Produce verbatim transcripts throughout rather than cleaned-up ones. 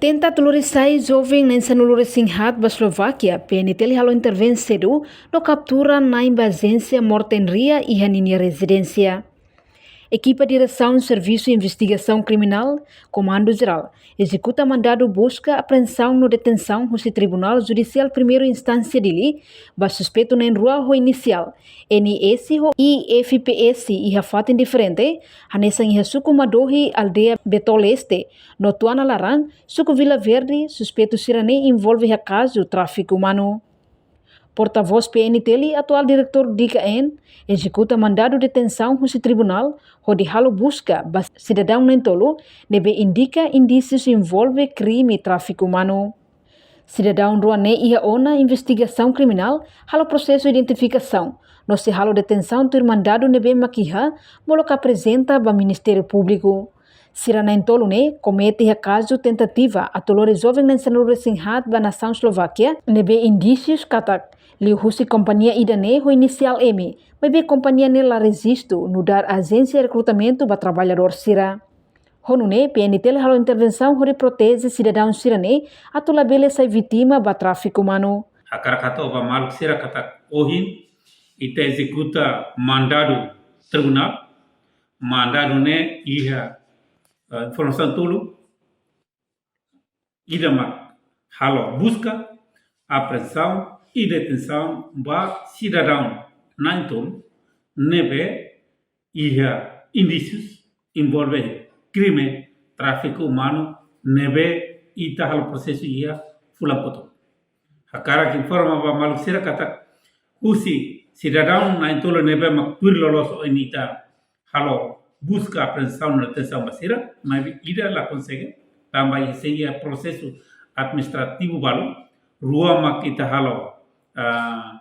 Tenta atu lori sai joven na'in sanulu-resin-haat ba Eslovákia, P N T L halo intervensaun sedu no kaptura na'in ba ajénsia Morten Ria iha ninia rezidénsia. Ekipa Diresaun Servisu Investigasaun Kriminál, Komandu Jerál, ezekuta mandadu buska, apreensaun no detensaun husi Tribunál Judisiál Primeira Instánsia Dili ba suspeitu na'in rua ho inisiál N S ho I F P S iha fatin diferente, hanesan iha suku Madohi, aldeia Beto Leste, no Tuana Laran, suku Vila Verde, suspeitu sira-ne'e envolve iha kazu tráfiku umanu. Portavós P N T L, atuál diretór D K N, ezekuta mandadu detensaun husi tribunál, hodi halo buska ba sidadaun na'in-tolu ne'ebé indika indísius envolve krime tráfiku umanu. Sidadaun rua ne'e iha ona investigasaun kriminál, halo prosesu identifikasaun, no sei halo detensaun tuir mandadu ne'ebé mak iha, molok aprezenta ba Ministériu Públiku. Sira na'in-tolu ne'e komete iha kazu tentativa atu lori joven na'in sanulu-resin-haat ba nasaun Eslovákia, ne'ebé indísius katak liuhusi kompañia ida ne'e ho inisiál M, maibé kompañia ne'e la rejistu nu'udar ajénsia rekrutamentu ba traballadór sira. Ho nune'e, P N T L halo intervensaun hodi proteje sidadaun sira-ne'e atu labele sai vítima ba tráfiku umanu. Hakarak hato'o ba maluk sira katak ohin ita ezekuta mandadu tribunál, mandadu ne'e iha, eh, informasaun tolu, ida mak halo buska, apreensaun i detensaun ba sidadaun na'in-tolu ne'ebé iha indísius envolve krime tráfiku umanu ne'ebé ita halo prosesu iha fulan kotuk. Hakarak informa ba maluk sira katak husi sidadaun na'in-tolu ne'ebé mak tuir loloos ohin ita halo buska, apreensaun no detensaun ba sira, maibé ida la konsege, tanba sei iha prosesu administrativu balu. Rua mak ita halo, ah,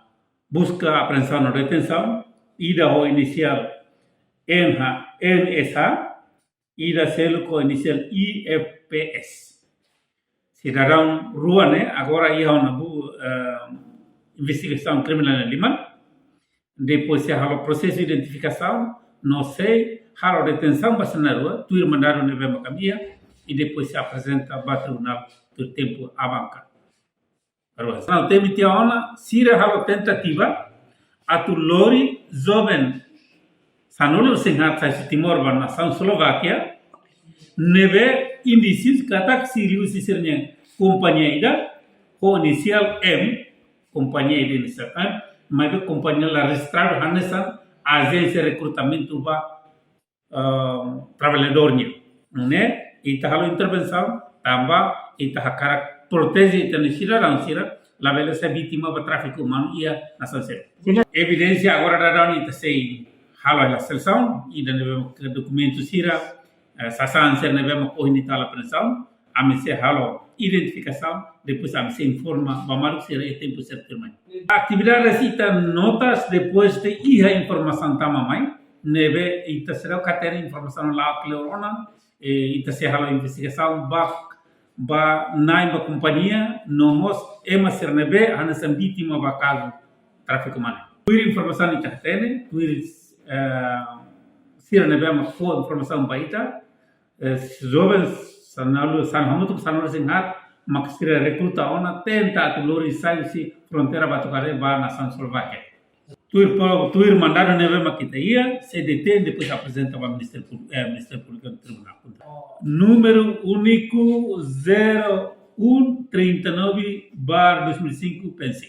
buska, apreensaun no detensaun, ida ho inisiál N H, N S H, ida seluk ho inisiál I F P S. Sidadaun rua ne'e agora iha ona bu, eh, investigasaun kriminál nia liman. Depois sei halo prosesu identifikasaun, no sei halo detensaun ba sira na'in-rua, tuir mandadu ne'ebé mak ami iha, i depois sei aprezenta ba tribunál tuir tempu aban ka. Agora, sira temi tiha ona, sira halo tentativa atu lori joven sanulu-resin-haat sai husi Timor ba nasaun Eslovákia, ne'ebé indísius katak sei liuhusi sira-nia kompañia ida ho inisiál M, kompañia ida inisiál M, maibé kompañia la rejistradu hanesan ajénsia rekrutamentu ba, ah, traballadór nian. Nune'e ita halo intervensaun, tanba ita hakarak proteje ita-nia sidadaun sira, labele sai vítima ba tráfiku umanu iha nasaun seluk. Evidénsia agora daudaun ita sei halo hela selesaun, ida ne'ebé mak dokumentu sira, eh, sasán sira ne'ebé mak ohin ita halo apreensaun, ami sei halo identifikasaun, depois ami sei informa ba maluk sira iha tempu sertu tuirmai. Atividade ita nota depois de iha informasaun tama mai, ne'ebé ita seidauk hatene informasaun la'o kleur ona, eh, ita sei halo investigasaun ba, ba na'in ba kompañia, no mós ema sira ne'ebé hanesan vítima ba kazu tráfiku umanu. Tuir informasaun ita hatene, tuir, eh, sira ne'ebé mak fó informasaun ba ita, eh, joven sanulu, san hamutuk sanulu-resin-haat, mak sira rekruta ona, tenta atu lori sai husi fronteira Batucada ba nasaun Eslovákia. Tuir po-, tuir mandadu ne'ebé mak ita iha, sei detén, depois aprezenta ba Ministériu Públiku, eh, Ministériu Públiku Tribunál. Númeru úniku zero um trinta e nove barra dois mil e cinco, P N C.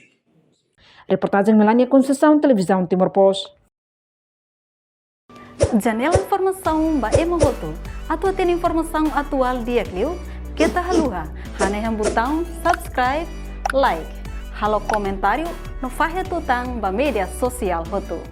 Reportajen Melania Conceição, Televizaun Timor Post. Janela informasaun ba ema hotu. Atu hatene informasaun atuál di'ak liu, keta haluha hanehan butaun subscribe, like, halo komentáriu no fahe tutan ba média sosiál hotu.